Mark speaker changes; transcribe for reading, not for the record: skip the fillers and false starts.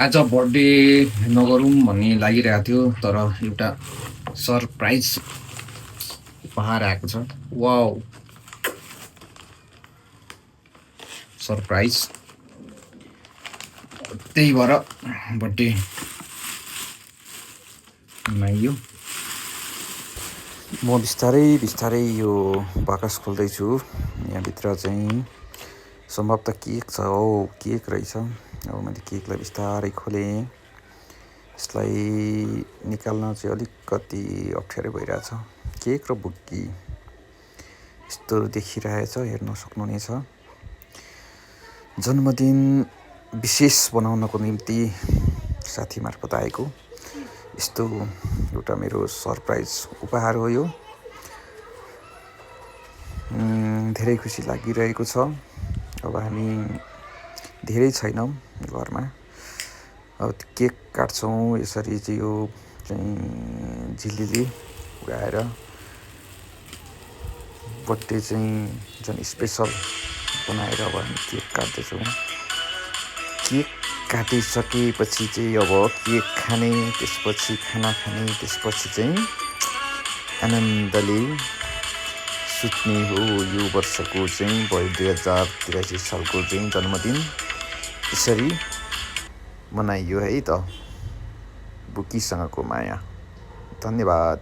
Speaker 1: आज बर्थडे नगरौँ भन्ने लागिरहेको थियो तर एउटा सरप्राइज उपहार आएको छ। Wow, surprise. त्यही भएर बर्थडे मनाइयो।
Speaker 2: म बिस्तारै बिस्तारै यो बाकस खोल्दैछु। यहाँभित्र चाहिँ सम्भवतः केक छ। केक रहेछ। अब मैले केकलाई बिस्तारै खोलेँ। यसलाई निकाल्न चाहिँ अलिकति अप्ठ्यारो भइरहेछ। केक र बुक्की यस्तो देखिरहेछ, हेर्न सक्नुहुनेछ। जन्मदिन विशेष बनाउनको निम्ति साथी मार्फत आएको यस्तो एउटा मेरो सरप्राइज उपहार हो यो। धेरै खुसी लागिरहेको छ। अब हामी धेरै छैनौँ घरमा। अब केक काट्छौँ यसरी चाहिँ यो चाहिँ झिल्लीले उडाएर बर्थडे चाहिँ झन् स्पेसल बनाएर अब हामी केक काट्दैछौँ। केक काटिसकेपछि चाहिँ अब केक खाने, त्यसपछि खाना खाने, त्यसपछि चाहिँ आनन्दले सुत्ने हो। यो वर्षको चाहिँ 2083 सालको चाहिँ जन्मदिन यसरी मनाइयो है त। बुक्कीसँगको माया। धन्यवाद।